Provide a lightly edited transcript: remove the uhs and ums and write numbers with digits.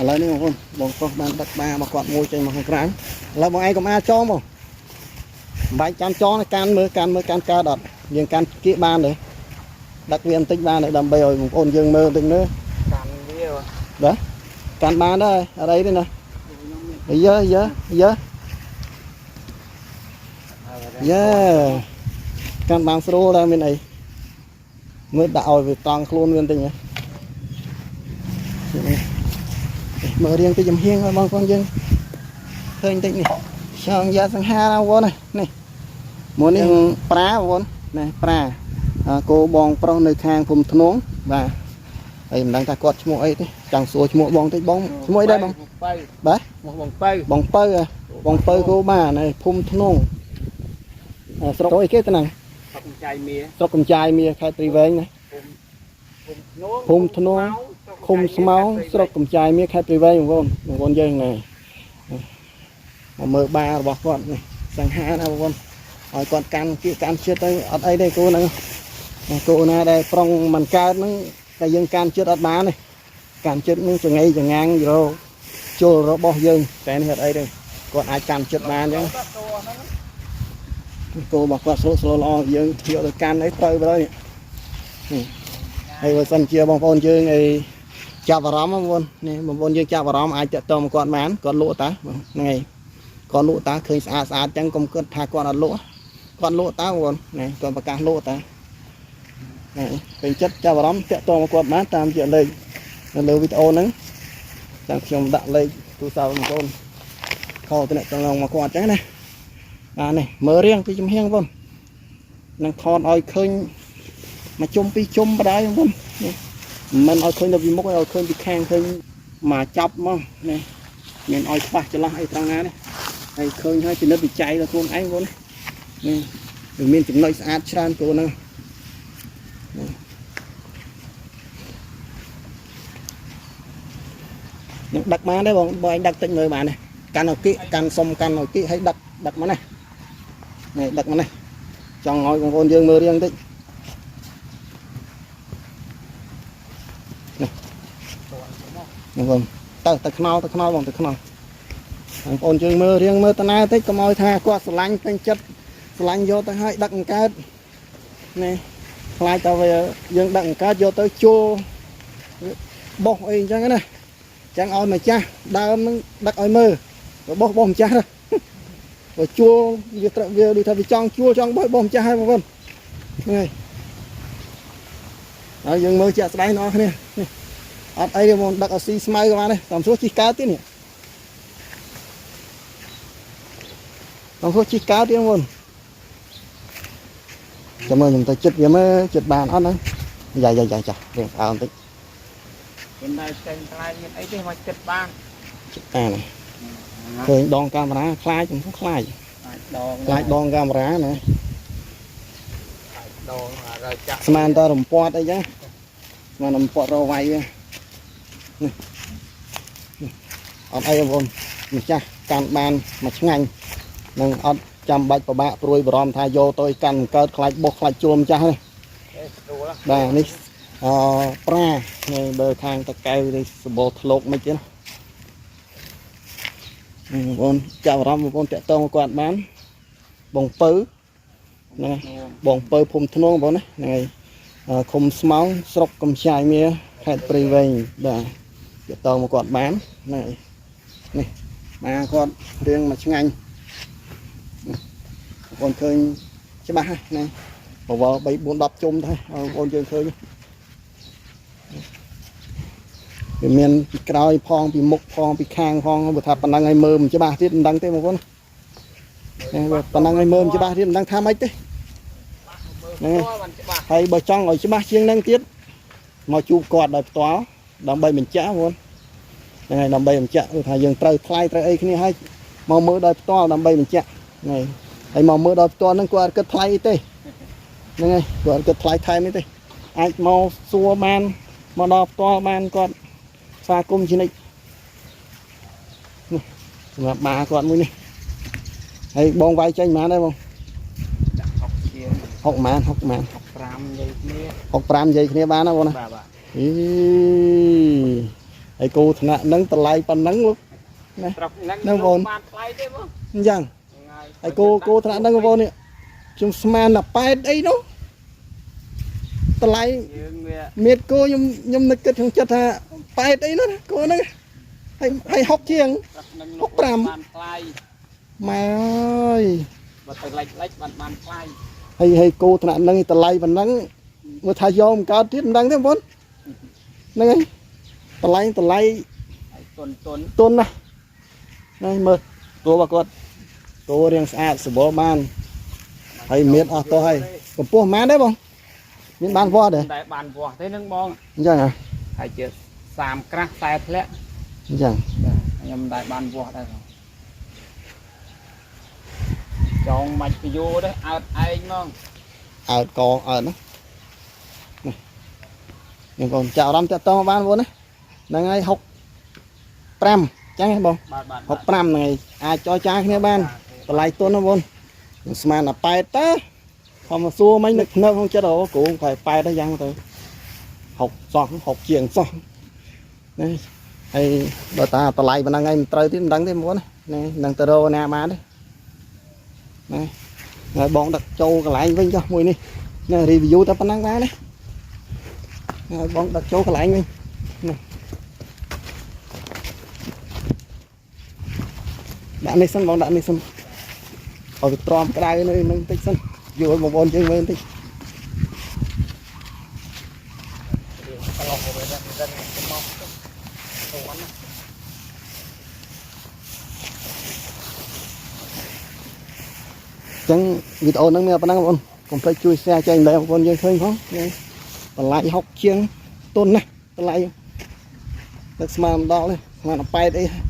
ឥឡូវនេះបងប្អូនបងប្រុសបានដឹកបារបស់គាត់មួយចេញមកខាងក្រៅឥឡូវបងឯងកុំអាលចងបងមិនបាច់ចាំចងទេកាន់មើលកាន់មើលកាន់កើតអត់យើងកាន់គៀកបានទេដឹកវាបន្តិចបានទេដើម្បីឲ្យបងប្អូនយើងមើលបន្តិចមើល កាន់វា បាទកាន់បានដែរអត់អីទេណាអាយ៉ាយ៉ាយ៉ាយ៉ាកាន់បានស្រួលដែរមានអីមើលដាក់ឲ្យវាត្រង់ខ្លួនវាបន្តិចណានេះមើលរៀងតិចចំហៀងឲ្យបងប្អូនយើងឃើញតិចនេះចង់យ៉ាសង្ហាណាបងប្អូននេះនេះមួយនេះប្រាបងប្អូនណាប្រាគោបងប្រុសនៅខាងភូមិធ្នងបាទហើយមិនដឹងថាគាត់ឈ្មោះអីទេចង់សួរឈ្មោះបងតិចបងឈ្មោះអីដែរបង ពៅ បាទ មកបងពៅ បងពៅហ៎បងពៅគោបានហើយភូមិធ្នងស្រុកអីគេទៅហ្នឹង ស្រុកចៃមា ស្រុកកំចាយមាខេត្តព្រៃវែងណា ភូមិធ្នង ភូមិធ្នង ឃុំស្មោងស្រុកកំចាយមាខេត្តព្រៃវែងបងប្អូនបងប្អូនយើងណែមកមើលបារបស់គាត់នេះសង្ហាណាបងប្អូនឲ្យគាត់កាន់គៀកកាន់ជាតិទៅអត់អីទេគោហ្នឹងគោណាដែលប្រុងមិនកើតហ្នឹងតែយើងកាន់ជាតិអត់បានទេកាន់ជាតិហ្នឹងចងៃចងាងរជុលរបស់យើងតែនេះអត់អីទេគាត់អាចកាន់ចិត្តបានអញ្ចឹង គោរបស់គាត់ស្លូតស្លូល្អយើងយកទៅកាន់អីត្រូវទៅនេះនេះហើយបើសិនជាបងប្អូនយើងអីចាប់អារម្មណ៍បងប្អូននេះបងប្អូនយើងចាប់អារម្មណ៍អាចតាក់ទងមកគាត់បានគាត់លក់តាហ្នឹងហើយគាត់លក់តាឃើញស្អាតស្អាតចឹងកុំគិតថាគាត់អត់លក់គាត់លក់តាបងប្អូននេះគាត់ប្រកាសលក់តានេះពេញចិត្តចាប់អារម្មណ៍តាក់ទងមកគាត់បានតាមជាលេខនៅលើវីដេអូហ្នឹងចាំខ្ញុំដាក់លេខទូរស័ព្ទបងប្អូនខលតំណតំណងមកគាត់ចឹងណា បាទនេះមើលរៀងពីចំហៀងបងនឹងថតឲ្យឃើញមួយជុំពីរជុំបដាយបងនេះមិនឲ្យឃើញទៅពីមុខឲ្យឃើញពីខាងឃើញមកចាប់មកនេះមានឲ្យខ្វះចន្លោះអីត្រង់ណានេះហើយឃើញហើយពិនិត្យវិច័យដល់ខ្លួនឯងបងនេះវាមានចំណុចស្អាតច្រើនគោហ្នឹងនឹងដឹកបានទេបងបើឯងដឹកតិចមើលបានទេកាន់ឲ្យគៀកកាន់សុំកាន់ឲ្យគៀកឲ្យដឹកដឹកមកណានេះដឹកមកនេះចង់ឲ្យបងប្អូនយើងមើលរៀងតិចនេះបងប្អូនទៅទៅខ្នល់ទៅខ្នល់បងទៅខ្នល់បងប្អូនយើងមើលរៀងមើលតាណែតិចកុំឲ្យថាគាត់ស្រឡាញ់ពេញចិត្តស្រឡាញ់យកទៅឲ្យដឹកអង្កើតនេះខ្លាចតែវាយើងដឹកអង្កើតយកទៅជួលបោះអីអញ្ចឹងណាអញ្ចឹងឲ្យម្ចាស់ដើមនឹងដឹកឲ្យមើលបោះបោះម្ចាស់ណា បើជួលវាត្រូវវាដូចថាវាចង់ជួលចង់បោះបោះម្ចាស់ហើយបងប្អូនហ្នឹងហើយហើយយើងមើលជាក់ស្ដែងបងប្អូនគ្នានេះអត់អីទេបងដឹកឲ្យស៊ីស្មៅក៏បានដែរតាមសួរជីកកើតទៀតនេះតាមសួរជីកកើតទៀតបងប្អូនចាំមើលខ្ញុំទៅចិត្តវាមើលចិត្តបានអត់ហ្នឹងយ៉ាយ៉ាយ៉ាចារៀងស្អើបន្តិច មិនដែរចេញខ្លាចមានអីទេមកចិត្តបាន ចិត្តអានេះឃើញដងកាមេរ៉ាខ្លាចខ្ញុំខ្លាច អាចដង ខ្លាចដងកាមេរ៉ាណា អាចដងរចាក់ ស្មានតរំពាត់អីចឹងស្មានរំពាត់រវាយវានេះនេះអត់អីបងប្អូនម្ចាស់កាន់បានមួយឆ្ងាញ់នឹងអត់ចាំបាច់ពិបាកព្រួយបារម្ភថាយកទៅឲ្យកាន់កើតខ្លាចបោះខ្លាចជួលម្ចាស់ទេ ស្រួល បាទនេះអប្រានៅបើខាងតកៅនេះសបោធ្លោកមិនទេណានេះបងប្អូនចាប់អារម្មណ៍បងប្អូនតាក់ទងគាត់បានបងពៅហ្នឹងហើយ បងពៅភូមិធ្នងបងណាហ្នឹងហើយឃុំស្មោងស្រុកកំចាយមាខេត្តព្រៃវែងបាទទាក់ទងមកគាត់បានហ្នឹងហើយនេះមកគាត់រៀងមកឆ្ងាញ់នេះបងប្អូនឃើញច្បាស់ហើយណាបវរ3 4 10ជុំទៅហើយបងប្អូនយើងឃើញវាមានពីក្រោយផងពីមុខផងពីខាងផងបើថាប៉ុណ្ណឹងឲ្យមើលមិនច្បាស់ទៀតមិនដឹងទេបងប្អូនហ្នឹងបើប៉ុណ្ណឹងឲ្យមើលមិនច្បាស់ទៀតមិនដឹងថាម៉េចទេ ហ្នឹងហើយ បានច្បាស់ ហើយបើចង់ឲ្យច្បាស់ជាងហ្នឹងទៀតមកជួបគាត់ដោយផ្ទាល់ដើម្បីបញ្ជាក់បងហ្នឹងហើយដើម្បីបញ្ជាក់គឺថាយើងត្រូវថ្លៃត្រូវអីគ្នាហើយមកមើលដោយផ្ទាល់ដើម្បីបញ្ជាក់ហ្នឹងហើយហើយមកមើលដោយផ្ទាល់ហ្នឹងគាត់អត់គិតថ្លៃអីទេហ្នឹងហើយគាត់អត់គិតថ្លៃថែមអីទេអាចមកសួរបានមកដល់ផ្ទាល់បានគាត់ស្វាគមន៍ជានិច្ចនេះសម្រាប់បាគាត់មួយនេះហើយបងវាយចេញប៉ុន្មានដែរបង ដាក់6ជាង 60ម៉ាន60ម៉ាន 65និយាយគ្នា 65និយាយគ្នាបានណាបងណា បាទបាទ អី ហើយគោថ្នាក់ហ្នឹងតម្លៃប៉ុណ្ណឹងលោក ស្រុកហ្នឹង ហ្នឹងបង បានថ្លៃទេបង អញ្ចឹង ហ្នឹង ហើយគោគោថ្នាក់ហ្នឹងបងប្អូននេះខ្ញុំស្មានតែ8អីនោះតម្លៃ យើងវា មៀតគោខ្ញុំខ្ញុំនឹកគិតក្នុងចិត្តថា8អីនោះណាគោហ្នឹងហើយហើយ60ជាង ស្រុកហ្នឹង 65 បានថ្លៃ ម៉ែអើយ បើទៅលិចលិចបានបានថ្លៃ ហើយហើយគោថ្នាក់ហ្នឹងតម្លៃប៉ុណ្ណឹងមើលថាយកមិនកើតទៀតមិនដឹងទេបងប្អូនហ្នឹងហើយតម្លៃតម្លៃ ហើយទុនទុន ទុនណាស់នេះមើលគោរបស់គាត់គោរាងស្អាតសម្បូរបានហើយមានអស់តោះហើយកម្ពស់ប៉ុន្មានដែរបងមានបានវាស់ដែរ តែបានវាស់ទេហ្នឹងបង អញ្ចឹងហ៎ ហើយជា30ក្រាស់40ធ្លាក់ អញ្ចឹង បាទខ្ញុំមិនដែលបានវាស់ដែរបងចងមិនពយោទេអើតឯងហ្មង អើតកអើតណានេះនេះបងចាក់អារម្មណ៍តាក់តងបានបងណាហ្នឹងហើយ65អញ្ចឹងហ៎បង បាទបាទ 65ហ្នឹងហើយអាចចរចាគ្នាបានតម្លៃទុនណាបងខ្ញុំស្មានតែ8តើខំមកសួរមិញនឹកភ្នែកក្នុងចិត្តអូគ្រូខែ8ទៅយ៉ាងទៅ6សោះ6ជាងសោះនេះហើយបើតាតម្លៃប៉ុណ្ណឹងហើយមិនត្រូវទៀតមិនដឹងទេបងណានេះនឹងទៅរកណាបានទេណាហើយបងដឹកចូលកន្លែងវិញចុះមួយនេះនេះ review តែប៉ុណ្ណឹងបានណាហើយបងដឹកចូលកន្លែងវិញនេះដាក់នេះសិនបងដាក់នេះសិនឲ្យវាទ្រាំក្តៅនៅនឹងបន្តិចសិនយកឲ្យបងប្អូនយើងមើលបន្តិច ក្លោះទៅវិញរឹងទៅមកទៅណា អញ្ចឹងវីដេអូហ្នឹងមានប៉ុណ្ណឹងបងប្អូនកុំភ្លេចជួយ share ចែករំលែកបងប្អូនយើងឃើញផងនេះតម្លៃ60ជាងទុនណាតម្លៃដឹកស្មានមិនដល់ទេស្មានតែ8អី